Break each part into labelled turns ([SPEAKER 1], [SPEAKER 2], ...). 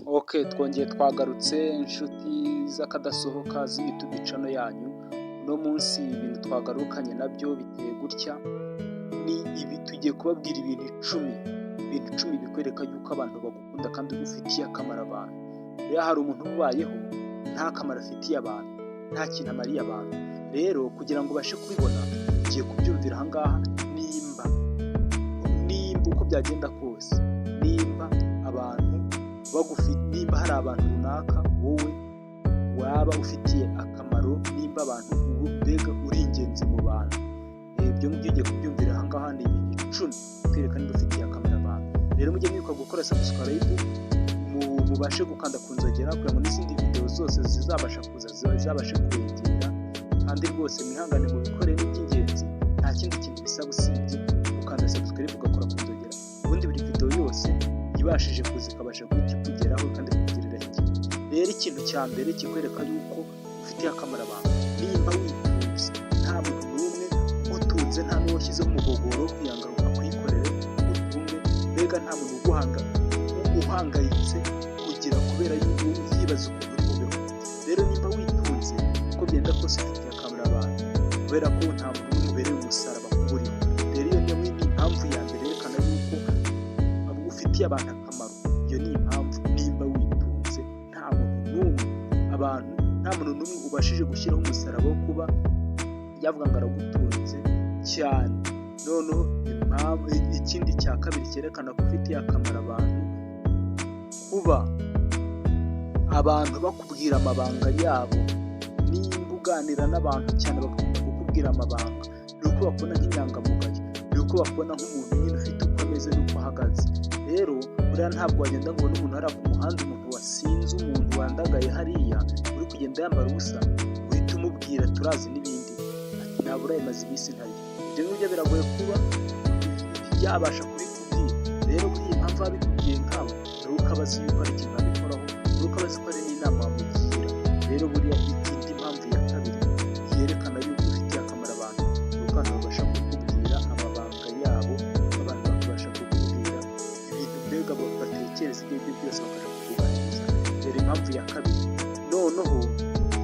[SPEAKER 1] Ok, twongeye twagarutse, inshuti z'akadasohoka z'YouTube channel yanyu. Uno munsi ibintu twagarukanye nabyo biteye gutya, ni ibi tugiye kubabwira: ibintu 10, ibintu 10 bikwereka yuko abantu bagukunda kandi ufitiye akamaro abantu. Rero hari umuntu ubayeho nta kamaro afitiye abantu, nta kintu amariye abantu. Rero kugira ngo ubashe kubibona, ugiye kubyumvira ahangaha. Nimba uko byagenda kose, nimba abantu bagufi, nimba hari abantu runaka wowe waba ufitiye akamaro, nimba abantu ubu mbega uri ingenzi mu bantu, ibyo ngibyo ugiye kubyumvira ahangaha. Ni ibintu 10 kwereka niba ufitiye akamaro abantu. Rero mujye mwibuka gukora subscribe, mubashe gukanda ku nzogera kugira ngo n'izindi video zose zizabasha kuza zizabashe kubegera. Kandi rwose mwihangane mubikore, ni iby'ingenzi. Nta kindi kintu bisaba usibye gukanda subscribe, ugakora ku nzogera, ubundi buri video yose ibashije kuza ikabasha guhita ikugeraho kandi ikugirira igihe. Rero ikintu cya mbere kikwereka yuko ufitiye akamaro abantu, nimba witunze, nta muntu n'umwe ugutunze, nta n'uwo washyizeho umugogoro wo kugira ngo akwikorere ugutunge, mbega nta muntu uguhanga uhangayitse kugira kubera yuko yibaza ukuntu uri bubeho. Rero nimba witunze, uko byenda kose ufitiye akamaro abantu, kubera ko nta muntu n'umwe ubereye umusaraba kuba uriho. Rero iyo niyo ni impamvu ya mbere yerekana yuko ufitiye abantu akamaro. Iyo ni impamvu, nimba witunze, nta muntu n'umwe abantu, nta muntu n'umwe ubashije gushyiraho umusaraba wo kuba yavuga ngo aragutunze cyane. Noneho impamvu ikindi cya kabiri cyerekana ko ufitiye akamaro abantu, kuba abantu bakubwira amabanga yabo. Nimba uganira n'abantu cyane, bagakunda kukubwira amabanga, ni uko bakubona nk'inyangamugayo, ni uko bakubona nk'umuntu nyine ufite uko ameze n'uko ahagaze. Rero buriya ntabwo wagenda ngo ubone umuntu hariya ku muhanda, umuntu wasinze, umuntu wandagaye hariya uri kugenda yambara ubusa, uhita umubwira turazi n'ibindi, ati nabura maze iminsi ntarya. Ibyo ngibyo biragoye kuba yabasha kubikubwira. Rero buriya impamvu abikubwiye nkawe ni uko aba azi yuko hari ikintu abikoraho, ni uko aba azi ko hari n'inama wamugira. Rero buriya indi mpamvu ya kabiri yerekana yuko ufitiye akamaro abantu, ni uko abantu babasha kukubwira amabanga yabo, abantu bakabasha kukubwira ibintu mbega batekereza ibyo aribyo byose, bakabasha kukuganiriza. Rero impamvu ya kabiri. Noneho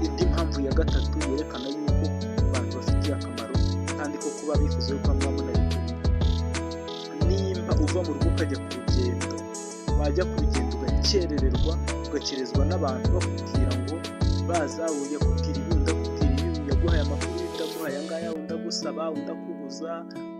[SPEAKER 1] indi mpamvu ya gatatu yerekana yuko abantu bafitiye akamaro kandi ko kuba bifuza yuko muba munari kumwe, nimba uva mu rugo ukajya ku rugendo, wajya ku rugendo ugakerererwa, ugakerezwa n'abantu bakubwira ngo baza, yakubwira ibi, undi akubwira ibi, yaguhaye amakuru, undi aguhaye aya ngaya, undi agusaba, undi akubuza,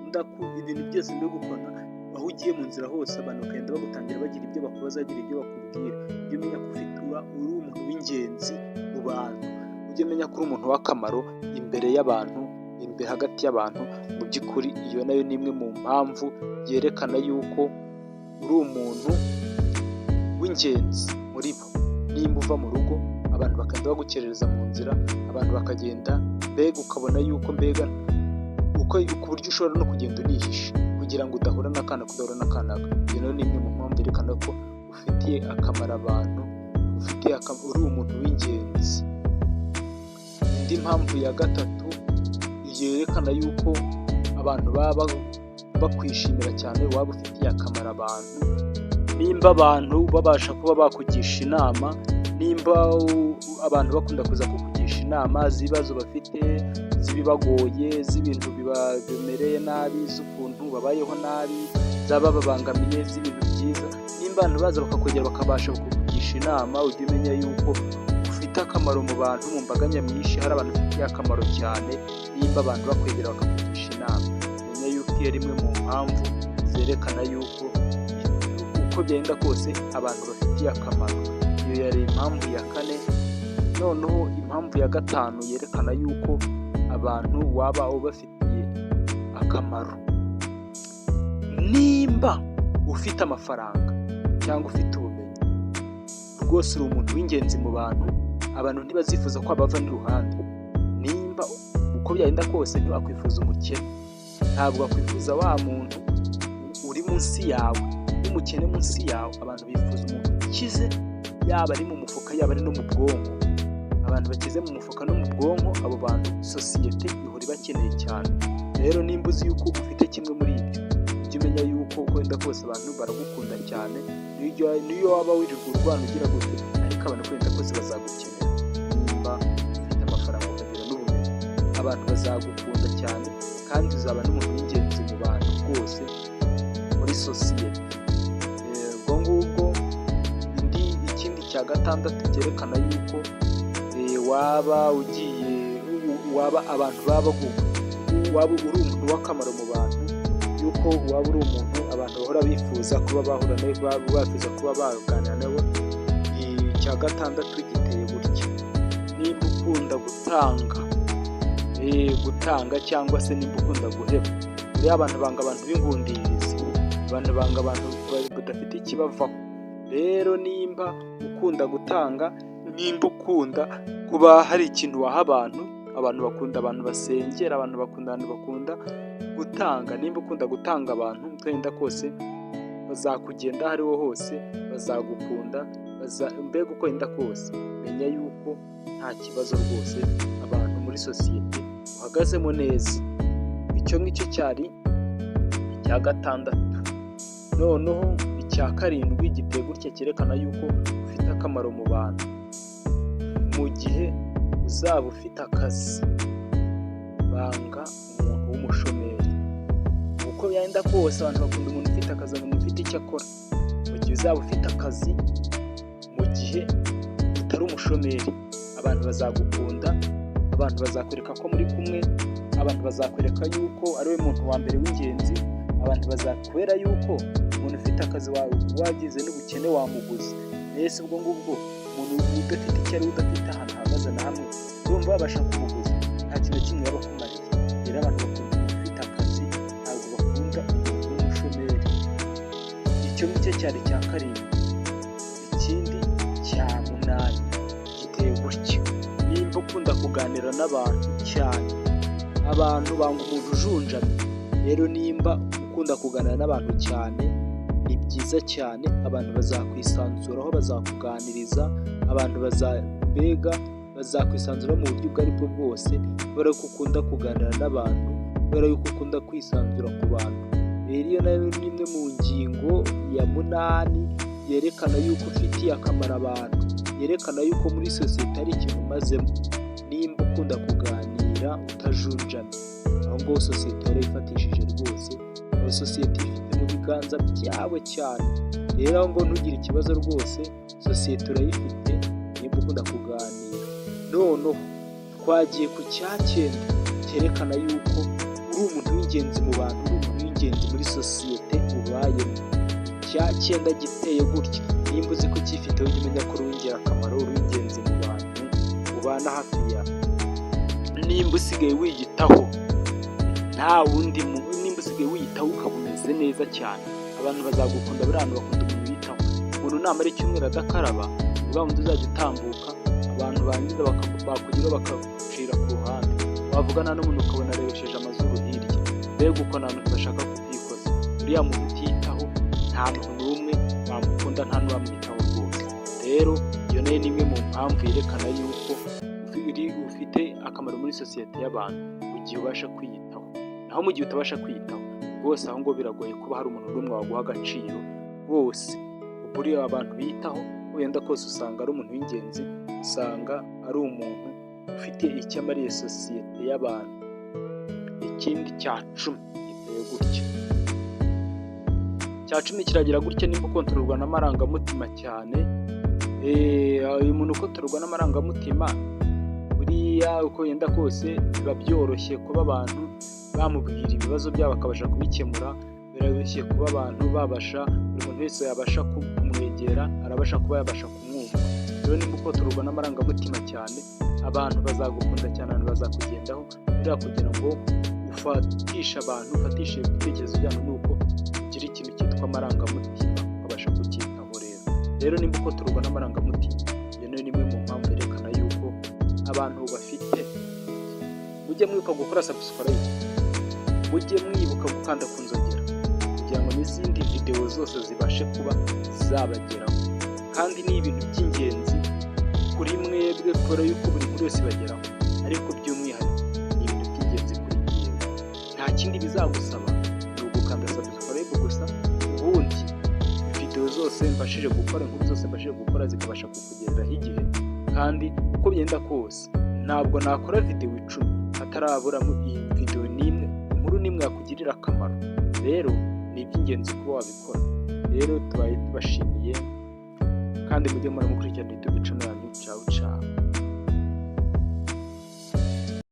[SPEAKER 1] undi aku ibintu byose mbega ukabona aho ugiye mu nzira hose abantu bakagenda bagutangira, bagira ibyo bakubaza, bagira ibyo bakubwira, ujye umenya ko ufite uri umuntu w'ingenzi mu bantu, ujye umenya ko uri umuntu w'akamaro imbere y'abantu, imbere hagati y'abantu. Mu by'ukuri iyo nayo ni imwe mu mpamvu yerekana yuko uri umuntu w'ingenzi muri bo. Nimba uva mu rugo, abantu bakagenda bagukerereza mu nzira, abantu bakagenda mbega ukabona yuko mbega uko ku buryo ushobora no kugenda unihishe kugira ngo udahura n'akana, kudahura n'akanaka, iyo nayo ni imwe mu mpamvu yerekana ko ufitiye akamaro abantu, ufitiye uri umuntu w'ingenzi. Indi mpamvu ya gatatu yerekana yuko abantu baba bakwishimira cyane, waba ufitiye akamaro abantu, nimba abantu babasha kuba bakugisha inama, nimba abantu bakunda kuza kukugisha inama z'ibibazo bafite, z'ibibagoye, z'ibintu bimereye nabi, z'ukuntu babayeho nabi, zaba babangamiye, z'ibintu byiza, nimba abantu baza bakakwegera bakabasha kukugisha inama, ujye umenya yuko ufite akamaro mu bantu, mu mbaga nyamwinshi hari abantu ufitiye akamaro cyane. Nimba abantu bakwegera bakakugisha inama, menya yuko iyo ari imwe mu mpamvu zerekana yuko uko byenda kose abantu bafitiye akamaro. Iyo yari impamvu ya kane. Noneho impamvu ya gatanu yerekana yuko abantu waba ubafitiye akamaro, nimba ufite amafaranga cyangwa ufite ubumenyi, rwose uri umuntu w'ingenzi mu bantu. Abantu ntibazifuza ko bava n'iruhande. Nimba uko byagenda kose ntiwakwifuza umukene, ntabwo wakwifuza wa muntu uri munsi yawe, w'umukene munsi yawe. Abantu bifuza umuntu ukize, yaba ari mu mufuka, yaba ari no mu bwonko. Abantu bakize mu mufuka no mu bwonko, abo bantu sosiyete ihora ibakeneye cyane. Rero nimba uzi yuko ufite kimwe muri ibyo, ujye umenya yuko uko wenda kose abantu baragukunda cyane, niyo waba wirirwa urwana ugira gute, ariko abantu uko wenda kose bazagukenera. Nimba ufite amafaranga ukagira n'ubumenyi, abantu bazagukunda cyane kandi uzaba n'umuntu w'ingenzi mu bantu rwose muri sosiyete. Ubwo ngubwo indi, ikindi cya gatandatu cyerekana yuko waba ugiye waba abantu baba waba uri umuntu w'akamaro mu bantu, yuko waba uri umuntu abantu bahora bifuza kuba bahura nawe, bakifuza kuba baganira nawe. Icya gatandatu giteye gutya: nimba ukunda gutanga cyangwa se nimba ukunda guheba. Buriya abantu banga abantu b'ingundirizi, abantu banga abantu badafite ikibavaho. Rero nimba ukunda gutanga, nimba ukunda kuba hari ikintu waha abantu, abantu bakunda abantu basengera, abantu bakunda abantu bakunda gutanga. Nimba ukunda gutanga, abantu wenda kose bazakugenda aho ariho hose, bazagukunda. Mbega uko wenda kose, menya yuko nta kibazo rwose, abantu muri sosiyete uhagazemo neza. Icyo ngicyo cyari icya gatandatu. Noneho icya karindwi giteye gutya, cyerekana yuko ufite akamaro mu bantu: mu gihe uzaba ufite akazi, banga umuntu w'umushomeri. Uko byagenda kose, abantu bakunda umuntu ufite akazi, umuntu ufite icyo akora. Mu gihe uzaba ufite akazi, mu gihe utari umushomeri, abantu bazagukunda, abantu bazakwereka ko muri kumwe, abantu bazakwereka yuko ari we muntu wa mbere w'ingenzi. Abantu bazakubera yuko umuntu ufite akazi, wagize n'ubukene wamuguze mbese. Ubwo ngubwo umuntu udafite icyo ari, udafite ahantu ahagaze na hamwe, urumva wabasha kumuguza? Nta kintu na kimwe yaba akumariye. Rero abantu bakunda umuntu ufite akazi, ntabwo bakunda umuntu w'umushomeri. Icyo ngicyo cyari icya karindwi. Ikindi cya munani giteye gutya: nimba ukunda kuganira n'abantu cyane, abantu banga umuntu ujunjamye. Rero nimba ukunda kuganira n'abantu cyane, ni byiza cyane, abantu bazakwisanzuraho, bazakuganiriza, abantu mbega bazakwisanzuraho mu buryo ubwo ari bwo bwose, kubera ko ukunda kuganira n'abantu, kubera yuko ukunda kwisanzura ku bantu. Rero iyo nayo ni imwe mu ngingo ya munani yerekana yuko ufitiye akamaro abantu, yerekana yuko muri sosiyete hari ikintu umazemo. Nimba ukunda kuganira utajunjamye, aho ngaho sosiyete warayifatishije rwose, aho sosiyete ifite mu biganza byawe cyane. Rero aho ngaho ntugire ikibazo rwose, sosiyete urayifite nimba ukunda kuganira. Noneho twagiye ku cya cyenda cyerekana yuko uri umuntu w'ingenzi mu bantu, uri umuntu w'ingenzi muri sosiyete ubayemo. Icya cyenda giteye gutya: nimba uzi ko ucyifite, ujye umenya ko uri uw'ingirakamaro, uri uw'ingenzi mu bantu ubana hafi yawe. Nimba usigaye wiyitaho, nta wundi, nimba usigaye wiyitaho ukaba umeze neza cyane, abantu bazagukunda. Buriya abantu bakunda umuntu wiyitaho. Umuntu namara icyumweru adakaraba, ni bwa wundi uzajya utambuka, abantu barangiza bakugeraho bakagucira ku ruhande, wavugana n'umuntu ukabona arebesheje amazuru hirya, mbega uko nta muntu bashaka kukwikoza. Uriya muntu utiyitaho, nta muntu n'umwe wamukunda, nta n'uwamwitaho rwose. Rero iyo nayo ni imwe mu mpamvu yerekana yuko ufite akamaro muri sosiyete y'abantu, mu gihe ubasha kwiyitaho. Naho mu gihe utabasha kwiyitaho rwose, aho ngo biragoye kuba hari umuntu n'umwe waguha agaciro rwose. Buriya abantu biyitaho, wenda kose usanga ari umuntu w'ingenzi, usanga ari umuntu ufite icyo amariye sosiyete y'abantu. Ikindi cya 10 giteye gutya, cya 10 kiragira gutya: nimba ukontororwa n'amarangamutima cyane. Uyu muntu ukontororwa n'amarangamutima, buriya uko yenda kose biba byoroshye kuba abantu bamubwira ibibazo byabo akabasha kubikemura, biroroshye kuba abantu babasha, buri muntu wese yabasha kumwegera, arabasha kuba yabasha kumwumva. Rero nimba ukontororwa n'amarangamutima cyane, abantu bazagukunda cyane, abantu bazakugendaho. Buriya kugira ngo ufatishe abantu, ufatishe ibitekerezo byabo, ni uko ugira ikintu cyitwa amarangamutima, ukabasha kucyitaho. Rero nimba ukontororwa n'amarangamutima, iyo nayo ni imwe mu mpamvu yerekana yuko abantu bafite. Mujye mwibuka gukora subscribe, mujye mwibuka gukanda ku nzogera kugira ngo n'izindi videwo zose zibashe kuba zabageraho. Kandi ni ibintu by'ingenzi kuri mwebwe, kubera yuko buri muntu wese ibageraho, ariko by'umwihariko ni ibintu by'ingenzi kuri njyewe. Nta kindi bizagusaba, ni ugukanda subscribe. gusa, ubundi video zose mbashije gukora, inkuru zose mbashije gukora zikabasha kukugereraho igihe. Kandi uko byenda kose, ntabwo nakora video 10 hataraburamo iyi video n'imwe, inkuru n'imwe yakugirira akamaro. Rero ni iby'ingenzi kuba wabikora. Rero tubaye tubashimiye, kandi mujye muramukurikirana YouTube channel yanyu. Ciao ciao.